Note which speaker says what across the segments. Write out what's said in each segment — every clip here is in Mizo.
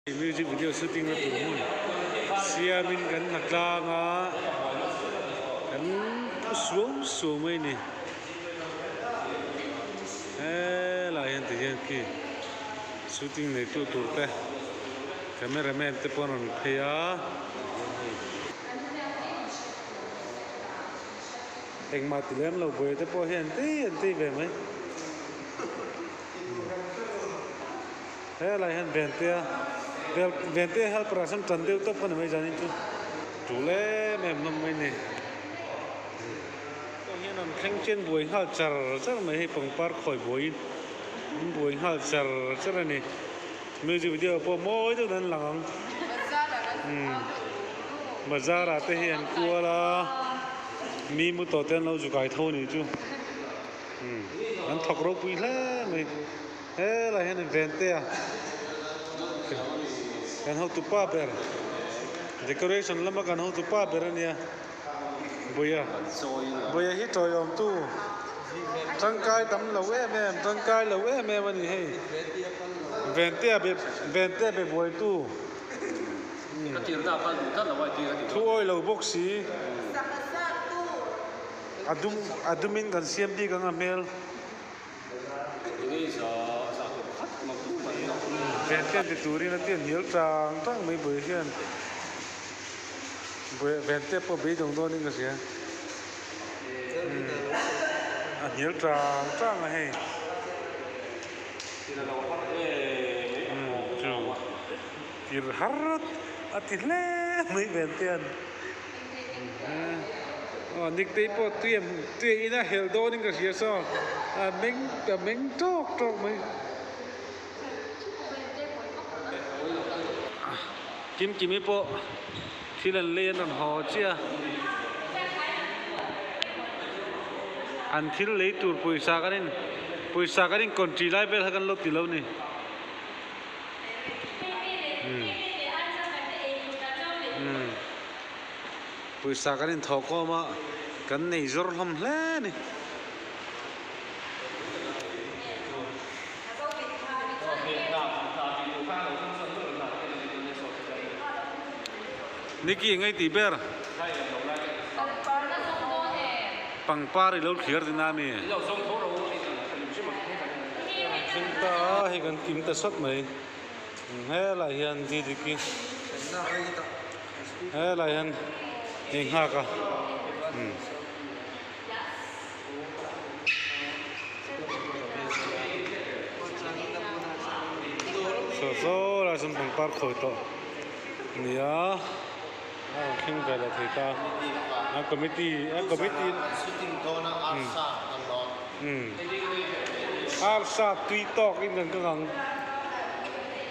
Speaker 1: Music video shooting na tur hmun siamin kan hna tlang a, kan pu suau suau mai a ni. Helai hian ti hian khi shooting nei tu tur te camera man te pawh an rawn phei a. Engmah ti lem lo buai te pawh hian tei an tei ve mai. Helai hian Ventea Ventea helper ah sawn tan deuh tawp kha ni mai zanin chu tul em em hlawm mai ni. Tah hian an thleng chian buai nghal char char mai hei pangpar khawi buaiin an buai nghal char char a ni. Music video pawh mawi deuhin an lang ang. Bazar ah te hi an kual a mi mu tawh te an lo zu kai tho a nih chu. An thawk ropui hle mai. Helai hian in Ventea kan hotu pa ber decoration lama kan hotu pa ber a nia Buia Buia hi tawiawm tu tangkai tam lo em em tangkai lo em em a ni hei Ventea be Ventea be buai tu thu awi lo bawk si a dum a dumin kan siam bik ang a hmel. Vente ti turin a tia hnial tang tang mai buai hian vente pawh beidawng dawnin ka hria a hnial tang tang a hei tir har a ti hle mai vente an. Aw Niktei pawh tui a tui a in a helh dawnin ka hria saw a meng a meng tawk tawk mai. Kimkimi pawh thil an lei an rawn haw chiah a, an thil lei tur pawisa kan in pawisa kan in country lai vel kha kan lo ti lo ni. Pawisa kan inthawh kawm a, kan nei zawr hlawm hle a ni. Nikki engei tih ber? Pangpar i lo thlir din a mi? Thleng ta a, hei kan kim ta sawt mai. Helai hian Didiki helai hian ei nghak a. Saw saw lai sawn pangpar khawi tawh a ni a. A rawn thleng ve leh thei ta a committee a committee umm arsa tui tawk in kan kang ang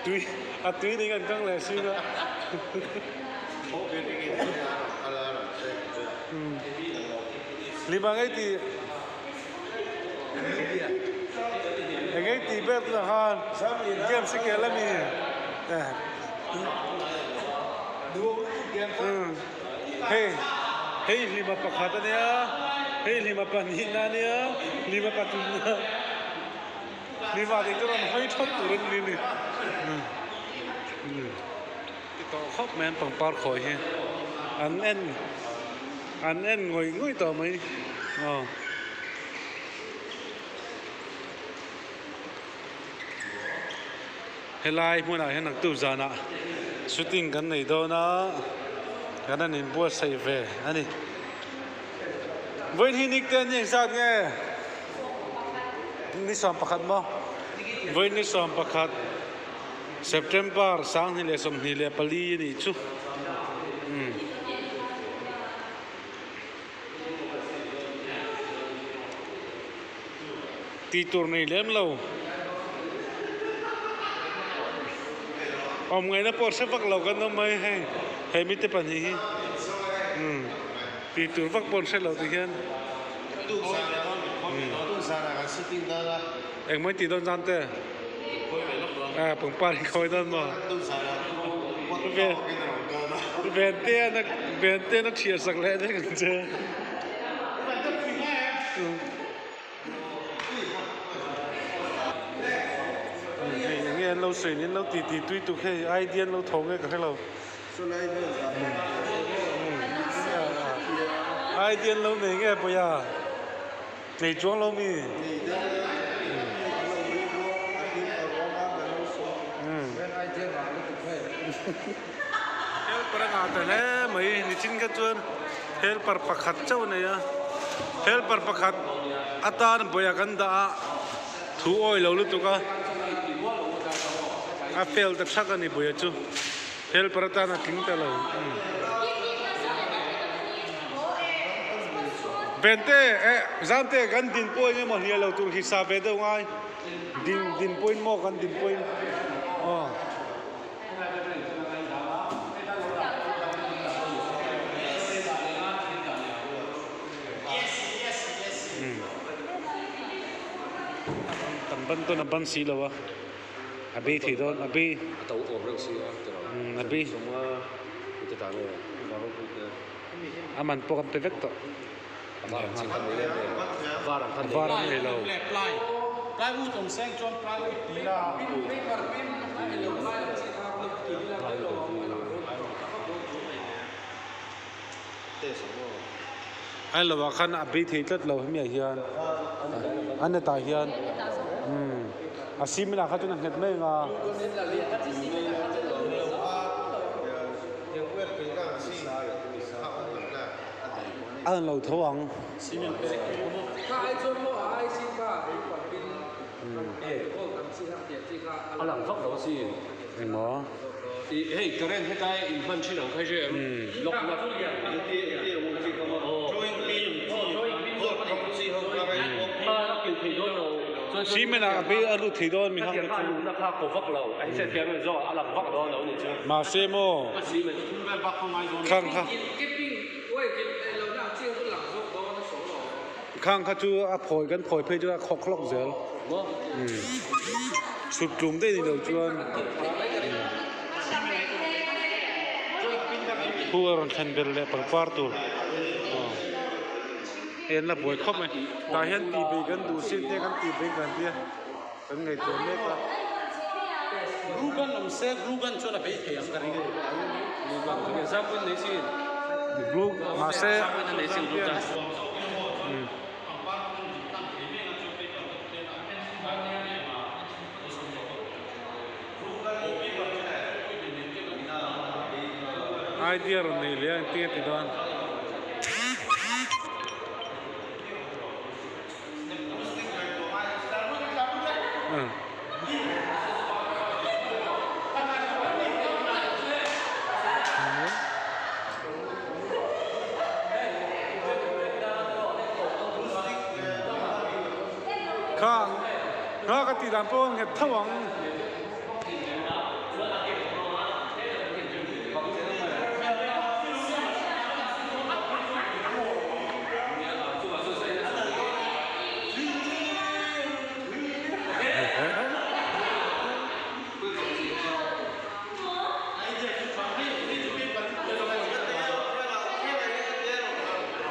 Speaker 1: tui a tui ning an kang leh sin a lima ngei tih engei tih ber tunah khan game si kel ami Hei hei hlima pakhat a nia hei hlima pahnihna a nia hlima pathumna hlima tih chu rawn hawi thawt tur an ni ni ti tawh khawp mai an pangpar khawi hi an en an en ngawih ngawih tawh mai aw. Helai hmunah hian naktuk zanah shooting kan nei dawn a, kan han inbuatsaih ve a ni. Vawiin hi Nikte an ni engzat nge? Ni 11 maw? Vawiin ni 11 September 2024 a nih chu. Umm. Tih tur nei lem lo. Awm ngaihna pawh hre vak lo kan awm mai hei he mite pahnih hi umm tih tur vak pawh an hre lo ti hian engmah in tih dawn zan te ah pangpar in khawi dawn maw Ventea na Ventea na thiah sak leh vek ang che. Hei eng nge an lo sawi nen lo ti ti tui tuk hei idea an lo tho nge ka hre lo. Idea an lo nei nge pawia nei chuang lo mi. Helper a ngah ta hle mai nichin kha chuan helper pakhat chauh a nei a helper pakhat atan bawih ah kan dah a thu awi lo lutuk a a fail ta thak a ni bawih ah chu helper atan a tling ta lo Vente eh Zante kan din pawh eng emaw hliah lo tur hi sa ve deuh ngai din din pawhin maw kan din pawhin aw. Kan ban tawn a ban si lo a, a bei thei dawn a bei.
Speaker 2: A to awm reuh si a ti lo.
Speaker 1: A bei.
Speaker 2: Sawma i ti ta nge
Speaker 1: A man pawh kan pe vek tawh.
Speaker 2: A var ang chi kha nei em em. A var ang kha
Speaker 1: nei. A var ang nei lo. A lo ah khan a bei thei tlat lo hemi ah hian a net ah hian umm a cement ah kha chuan a nghet mai ang a. A rawn lo tho ang.
Speaker 2: A lang vak lo asin.
Speaker 1: Engmaw?
Speaker 2: I hei current hetlai in hman thin ang kha hre em? Lock na.
Speaker 1: Cement ah a bei a lut thei dawn mi hang te chu. Mahse maw khang kha. Khang kha chu a phawi kan phawi phei chu a khawk hlawk zel. Chhut tlum daih ni lo chuan khu a rawn thlen ber leh pangpar tur hei an la buai khawp mai. Tah hian tih bei kan duh sin te kan tih bei kan tia kan ngaihtuah mek a.
Speaker 3: Glue gun awm se glue gun chuan a bei thei ang ka ring.
Speaker 1: Glue mahse Idea rawn nei leh a engtin a ti dawn. Kha kha ka tih dan pawh a nghet tho ang.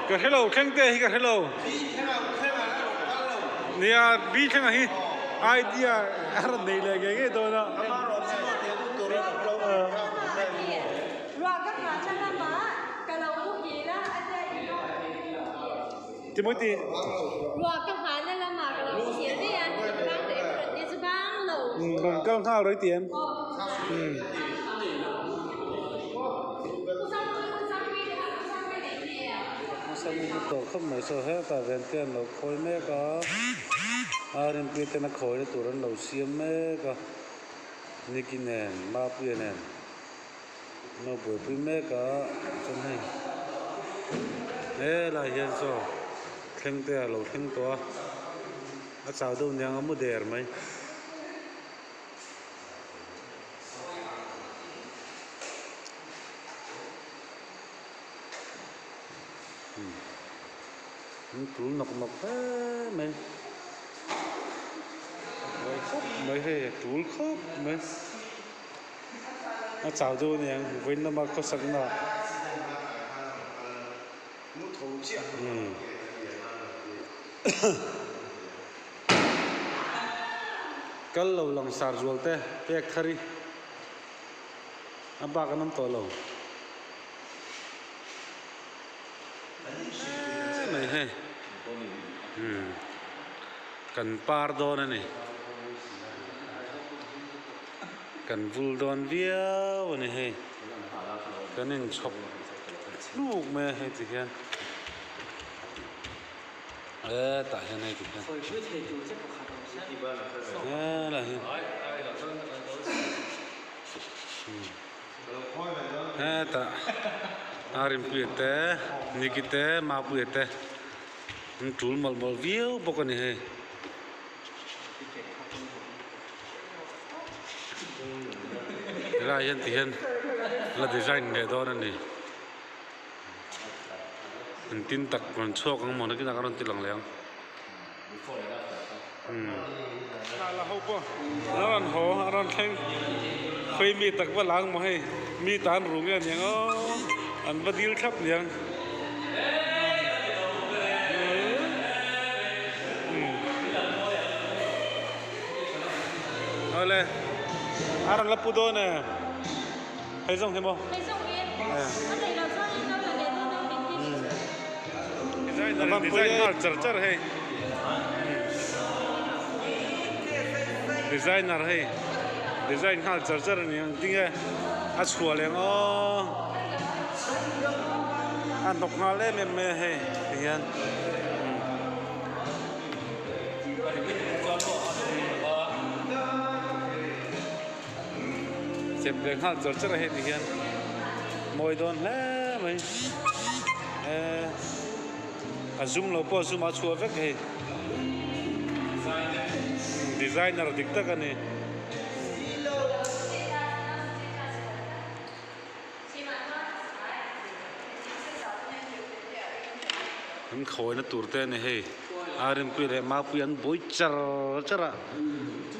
Speaker 1: Ka hre lo thleng te hi ka hre lo. Nia bi thleng ah hi idea a rawn nei leh ngei ngei dawn a. Timothy. Rawn kal nghal rawih ti em? Tawh khawp mai saw hetah ven te an lo khawi mek a, RMP ten a khawina tur an lo siam mek a, Nicky nen Mapuia nen an lo buaipui mek a chuan hei helai hian saw thleng te a lo thleng tawh a, a chau deuh niang a mu der mai. An tul nawk nawk hle mai buai khawp mai hei a tul khawp mai a chau deuh aniang vawiin lama khawsak na umm. Kal lo langsar zual te pek thar i a bak an awm tawh lo. Mai hei kan par dawn a ni. Kan vul dawn viau a ni hei. Kan inchhawp hluk mai a hei ti hian. Hetah hian hei ti hian. Helai hi. Hetah Arinpuia te Niki te Mapuia te an tul mawlh mawlh viau bawk a ni hei. Helai hian ti hian la design leh dawn a ni. Engtin tak rawn chhuak ang maw nakinah ka rawn ti lang leh ang. La ho pawh a rawn haw a rawn thleng khawi mi tak va lang maw hei mi tan ru nge aniang aw an va dil thlap niang awle a rawn la pu dawn e. Hei zawng hi maw?
Speaker 4: Hei zawng hi. A neih loh chuan in lo la leh dawn ang engtin?
Speaker 1: Designer design nghal char char hei. Designer hei design nghal char char a ni ang tinge a chhuah leh ang aw. A hnawk nghal em em mai a hei tihian. Chep ve nghal char char a heti hian mawi dawn hle mai eh a zum lo pawh a zum a chhuah vek hei designer dik tak a ni. An khawina tur te a ni hei a rinpui leh mapui an buai char char a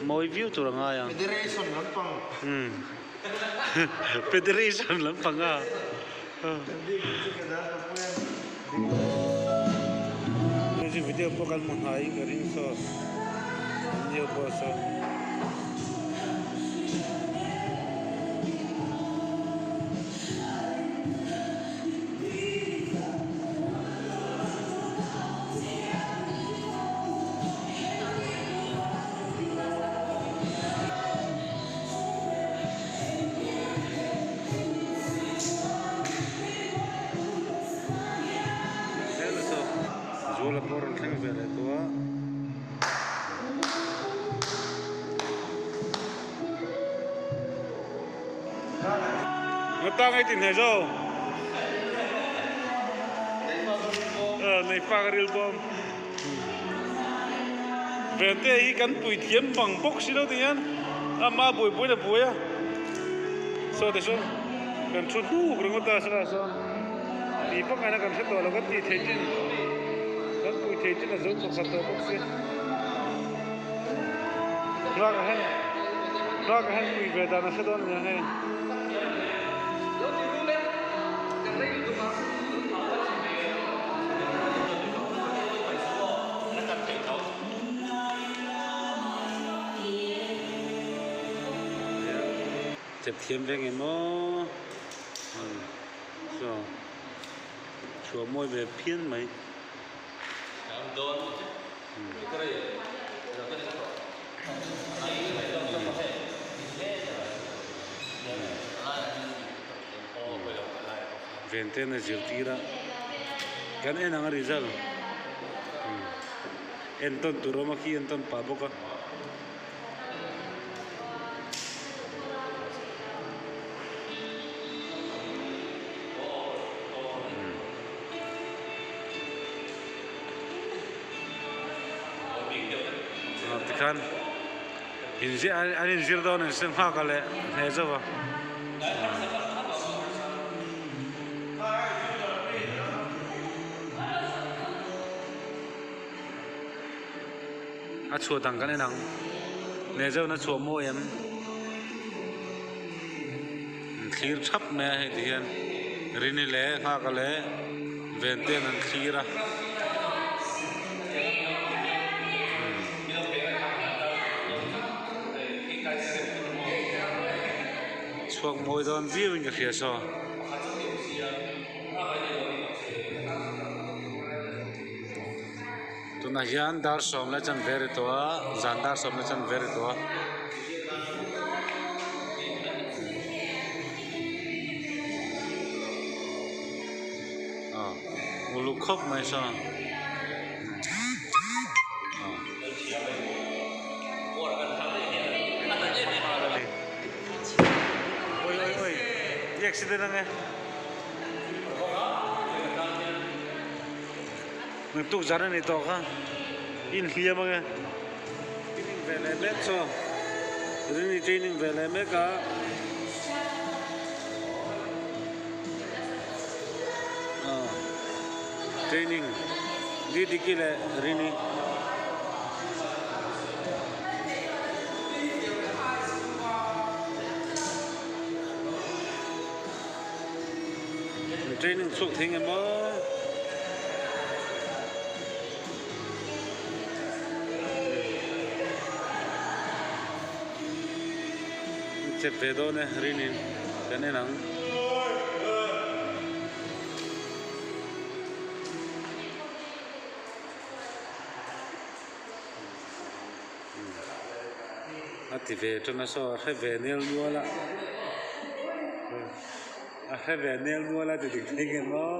Speaker 1: mawi viau tur a ngai ang
Speaker 5: Federation lampang
Speaker 1: umm Federation lampang a Music video pawh kan hmu hnai in ka ring saw an pawh saw. Zuala pawh rawn thleng ve leh tawh a. Nga ta ngai tin he zo. Nei pa ka ril bawm. Vente hi kan pui thiam bang bawk si lo ti hian ama buai buai la buai a. Saw te sawn kan thu hnuk ringawt a sawlai sawn ti vak aina kan hre tawh lo kan tih theih chin kan pui theih chin a zo thawkhat tawh bawk si. Nghak a hen nghak a hen pui ve dan a hre dawn nia hei. Chep thiam ve nge maw saw chhuah mawi ve phian mai. Vente na zirtir a kan en ang a result entawn tur awm a khi entawn pah bawk a. Tikhan an inzir dawn an hre nghak a leh hneh zauh a. A chhuah dang kan en ang. Hneh zauh in a chhuah mawi em? An thlir thap mai a hei ti hian Rini leh Nghaka leh Venten an thlir a. Mawi dawn viau in ka hria saw. Tunah hian dar sawm leh chanve ri tawh a, zan dar sawm leh chanve ri tawh a. Uluk khawp mai saw. Oi oi oi i accident ange. Naktuk zan a ni tawh kha i inhliam ange. Training ve leh mek chaw rini training ve leh mek a. Training Didiki leh Rini. Training chhuak thei nge maw? Chep ve dawn e Rinin kan en ang. A ti ve tan a saw a hre ve nel nual a a hre ve nel nual a ti dik thei nge maw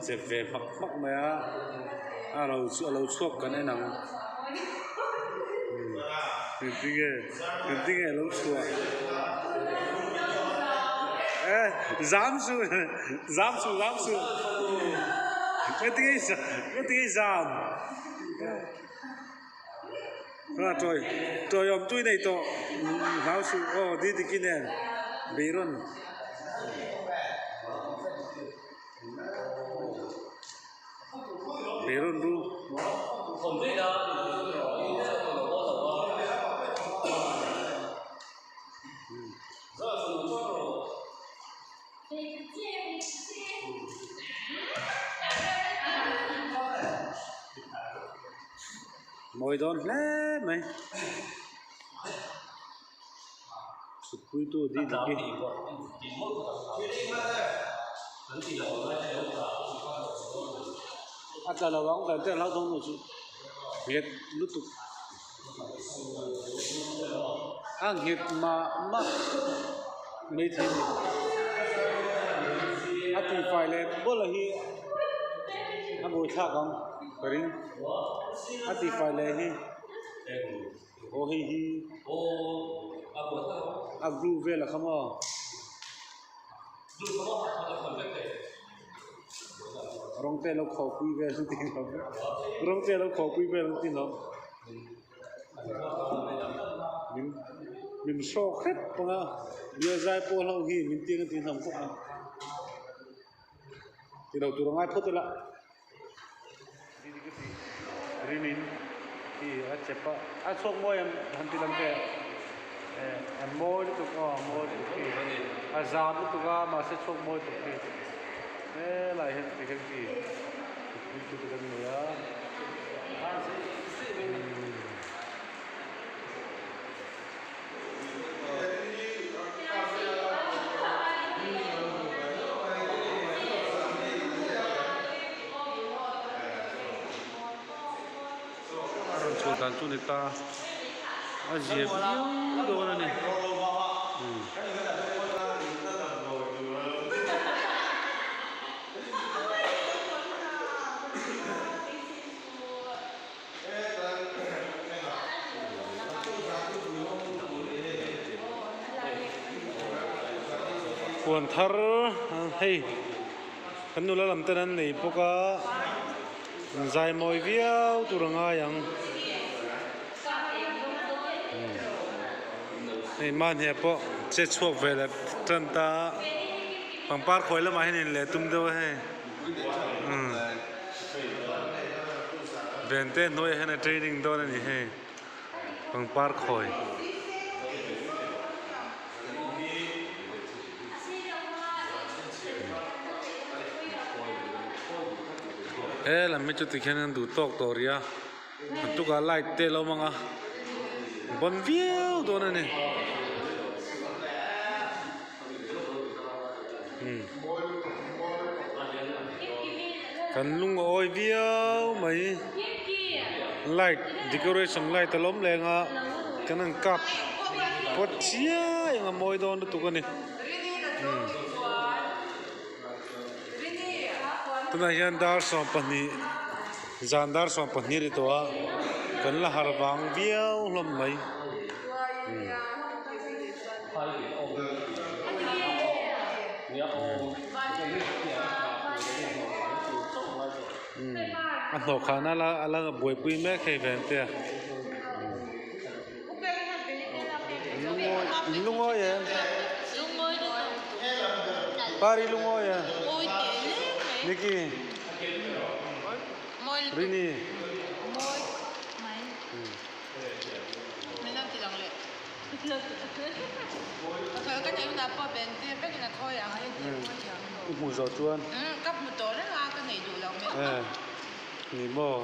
Speaker 1: chep ve hmak hmak mai a a lo a lo chhuak kan en ang engtinge engtinge a lo chhuah e zam suh zam suh zam suh engtinge engtinge zam a tawi tawi awm tui nei tawh hlau suh aw didiki nen beirawn. Beirawn ru. Mawi dawn hle mai. Thutpuitu dih dik hi. A tla lo ang kan tel hlauh thawng nu chu nghet lutuk a nghet mah mah mai thei a ni a tihfai leh bawlh hi a buaithlak ang ka ring a tihfai leh hi. Aw hei hi a glue vel a kha maw rawng te lo khawh pui vel an ti lo rawng te lo khawh pui vel an ti lo min min hrawk hrep ang a bial zai pawl ho hi min tiang a ti hlawm khawp ang ti lo tur a ngai phawt ila. Rinin hi a chep a a chhuak mawi ang han ti lang teh eh an mawi lutuk aw a mawi lutuk hi a zam lutuk a mahse chhuak mawi lutuk hi helai hian ti hian chi chu te kan nei a. A rawn chhuah dan chu ni ta a zia viau dawn a ni. Huan thar hei kan nula lam ten an nei bawk a an zai mawi viau tur a ngai ang hei mahni ah pawh che chhuak ve leh tan ta pangpar khawi lamah hian in leh tum deuh a hei. Vente hnuaiah hian a training dawn a ni hei pangpar khawi. He lam hi chu tikhian an duh tawk tawh rih a a tukah light te a lo hmang a. Ban viau dawn a ni. Kan lung a awi viau mai. Light decoration light a lawm leng a kan han kap pawt chiai ang a mawi dawn lutuk a ni. Tunah hian dar 12 zan dar 12 ri tawh a kan la har vang viau hlawm mai. A hnawh khahna la a la buaipui mek hei ven te a. Lungawi em? Pari lungawi em? Niki? Rini? I hmuh zawh chuan? Ni maw?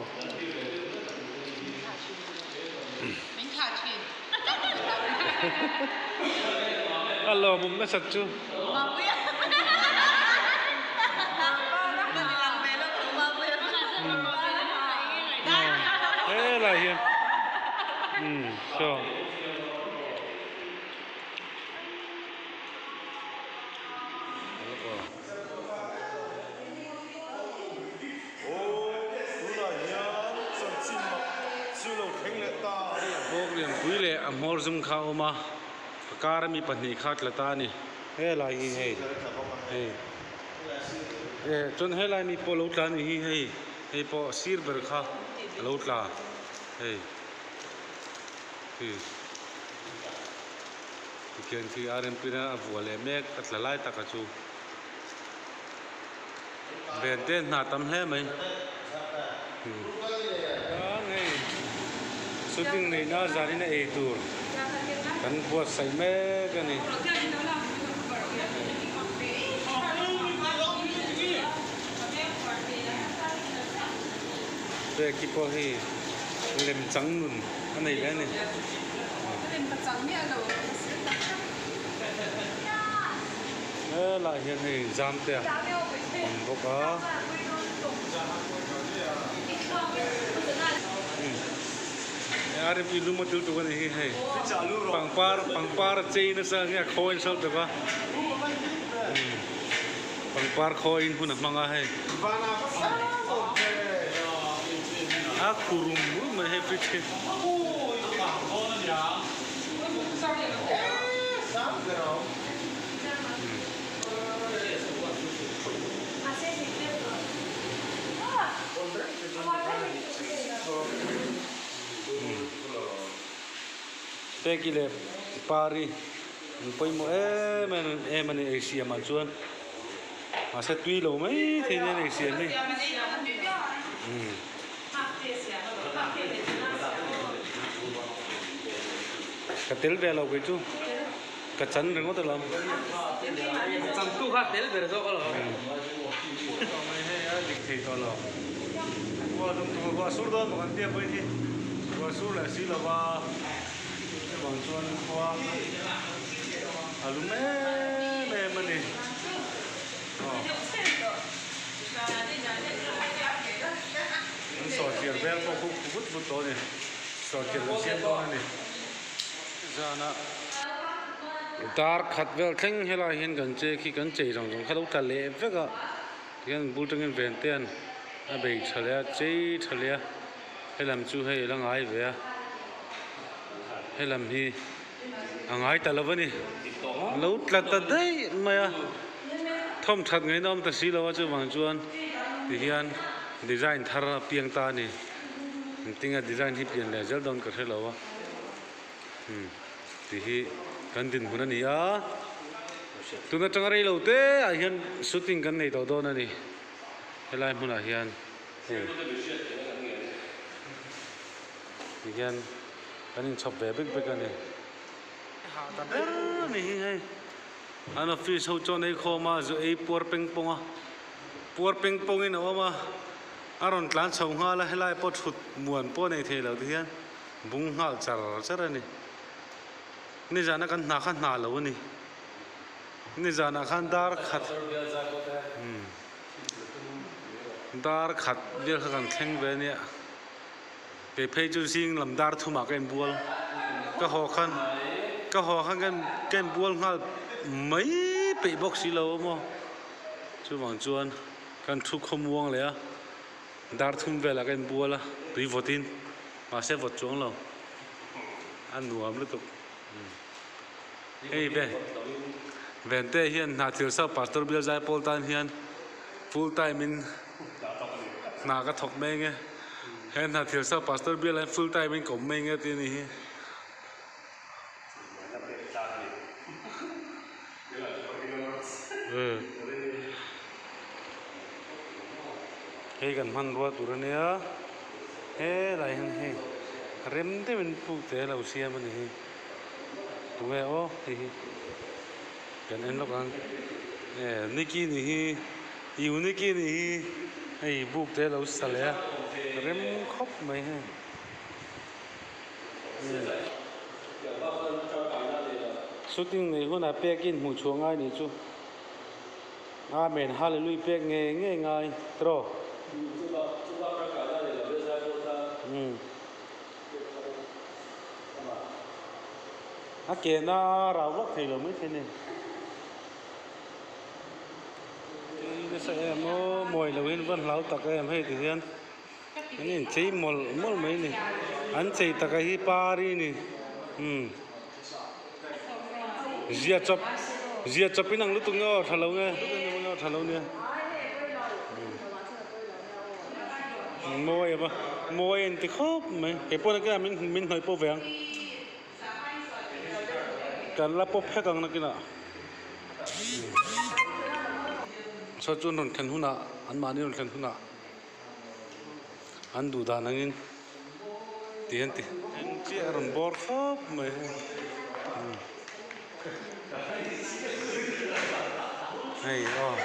Speaker 1: A lawmawm nasat chu. Helai hian umm saw.
Speaker 5: Aw, tunah hian chanchin mak chu lo thleng leh ta.
Speaker 1: Bawk lianpui leh a hmawr zum kha a awm a, a kar ami pahnih kha tla ta a ni. Helai hi hei, hei eh chuan helai mi pawh lo tla a nih hi hei, hei pawh sir ber kha a lo tla hei khi tikhian khi a rempina a vuah leh mek a tla lai taka chu. Ven te hna tam hle mai. Hei shooting neihna zanin a ei tur kan buatsaih mek a ni. Peki pawh hei lem chang nun a nei leh a ni. Helai hian hei zam te a awm bawk a. Rp lum a tul tuk a ni hi hei pangpar pangpar a chei nasa nge a khawi nasa lutuk a pangpar khawiin hun a hmang a hei a khu rum rum mai hei fridge hi. Peki leh Pari an pawimawh em em a ni ei siamah chuan mahse tui lo mai thei nen ei siam hi. Ka tel ve lo kei chu ka chan ringawt alawm.
Speaker 3: Chan tu kha tel ber zawk alawm.
Speaker 1: Hei a dik thei tawh lo. Ruah dum tur ruah sur dawn bawk an tia pawhin hi ruah sur leh si lova chuvang chuan khua a lum em em a ni. An sawhchiar vel pawh khu khu vut vut tawh a ni. Sawhchiar kan siam dawn a ni. Zana dar khat vel thleng helai hian kan che khi kan chei zawng zawng kha lo tla leh vek a. Tihian bul tangin ven te an a bei tha leh a, chei tha leh a. Helam chu hei a la ngai ve a. Helam hi a ngai ta lo a ni. Lo tla ta daih mai a. Thawm that ngaihna awm ta si lo a chuvang chuan tihian design thar a piang ta a ni. Engtinge design hi pian leh zel dawn ka hre lo a. Umm tih hi kan dinhmun a ni a. Tun atanga rei lo te ah hian shooting kan nei tawh dawn a ni. Helai hmunah hian hei tihian kan inchhawp ve bek bek a ni. Hah ta ber a ni hi hei. An office ho chuan ei khawm a, zu ei puar peng pawng a, puar peng pawngin a awm a, a rawn tlan chho nghal a, helai pawh thut muan pawh a nei thei lo ti hian bung nghal char char a ni. Nizana kan hna kha hna lo a ni. Nizanah khan dar khat dar khat vel kha kan thleng ve a nia. Kei phei chu zing lam dar thumah ka inbual. Ka haw khan ka haw khan ka inbual nghal mai peih bawk si lo a maw. Chuvang chuan kan thu khawmuang leh a, dar thum velah ka inbual a, tui vawtin mahse vawt chuang lo. A nuam lutuk. Hei ve Vente hian hna thil sau Pastor Bial Zaipawl tan hian full time in hna ka thawk mai nge. He hna thil sau Pastor Bial hian full time in ka awm mai nge tih a ni hi. Hei kan hmanrua tur a nia helai hian hei rem deuhin puk te a lo siam a ni hi tunge aw hei hi kan en lawk ang e Nicky ni hi U Nicky ni hi hei buk te a lo sa leh a rem khawp mai hei. Shooting nei hunah pek in hmuh chhuah ngai nih chu Amen Hallelujah pek ngei ngei ngai tiraw. A ke na rau vak thei lo mai thei ni. Nasa em aw mawi lo in van hlau tak em hei ti hian. An inchei mawlh mawlh mai a ni. An chei taka hi pari a ni. Umm. Zia chawp zia chawp in ang lutuk nge aw tha lo nge aw tha lo nia. Umm mawi a va mawi a inti khawp mai. Kei pawh nakinah min min hnawih pawh ve ang. Kan la pawp hek ang nakinah. Saw chu an rawn thlen hunah anmahni rawn thlen hunah. An duh dan angin tih an ti. Eng chiah a rawn bawr khawp mai hei. Hei aw.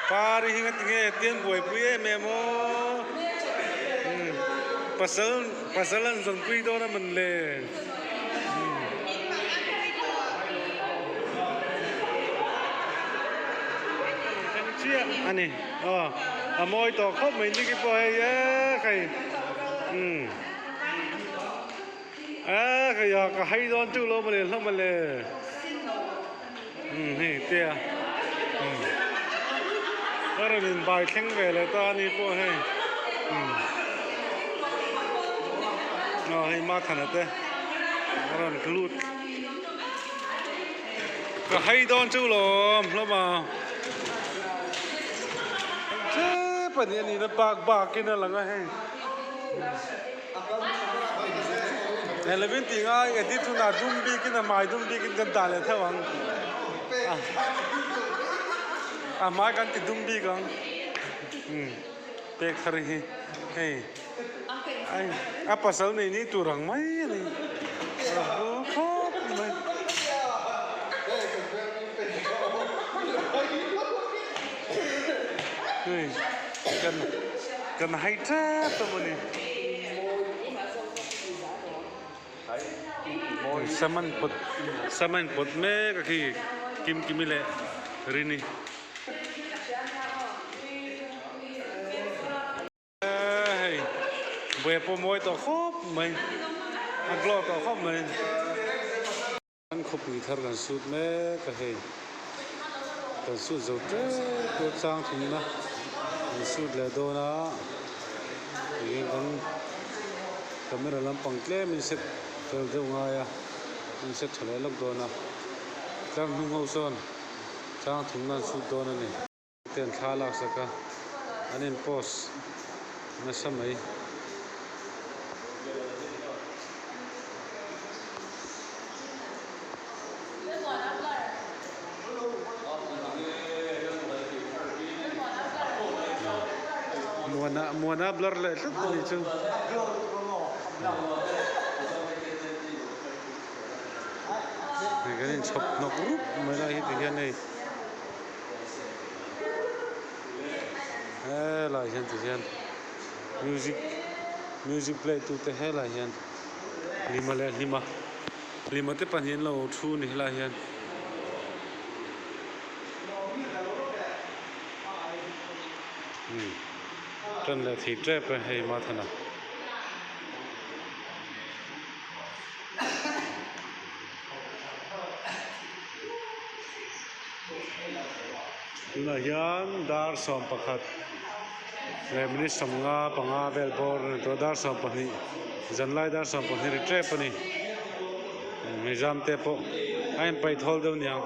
Speaker 1: Pari hi ngati nge tian buaipui em em aw. Pasal pasal an zawnpui dawn a man le. Chiah a ni. Aw a mawi tawh khawp mai niki pawh hei e hei umm e hei a ka hai dawn chu lo mawle hlawm mawle umm hei te a umm ka rawn in bai thleng ve leh ta ani pawh hei umm aw hei mathana te a rawn lut Ka hai dawn chu lawm hlawm a. Tlep a ni a nihna bak bakin a lang a hei. Hei tih ngai edit hunah dum bikin a hmai dum bikin kan dah leh theuh ang. A hmai kan ti dum bik ang. Pek thar hi hei a pasal nei ni tur ang mai a ni a hul khawp mai. Hei kan kan hai tep tawh a ni. Saman pawt saman pawt mek a khi kim kimi leh rini. Hei buai pawh mawi tawh khawp mai a glow tawh khawp mai. Kan khawpui thar kan sut mek a hei kan sut zo tep tep chang thumna kan sut leh dawn a tihian kan camera lampang tlem in set fel deuh ngai a in set tha leh lawk dawn a tlar hnung ho sawn chang thumna an sut dawn a ni. Te an thla lak sak a, an in post nasa mai. Muana Muana blur leh tlat a nih chu. Hei kan inchhawp hnawk rup mai lai hi tihian hei. Helai hian ti hian music music play tute helai hian hlima leh hlima. Lima te pahnih an lo thu a ni helaiah hian. Umm tan leh thei tep e hei Mathana. Tunah hian dar 11 leh minute 55 vel bawr a ni tawh a, dar 12 zanlai dar 12 ri tep a ni. Mizam te pawh a inpaih thawl deuh aniang.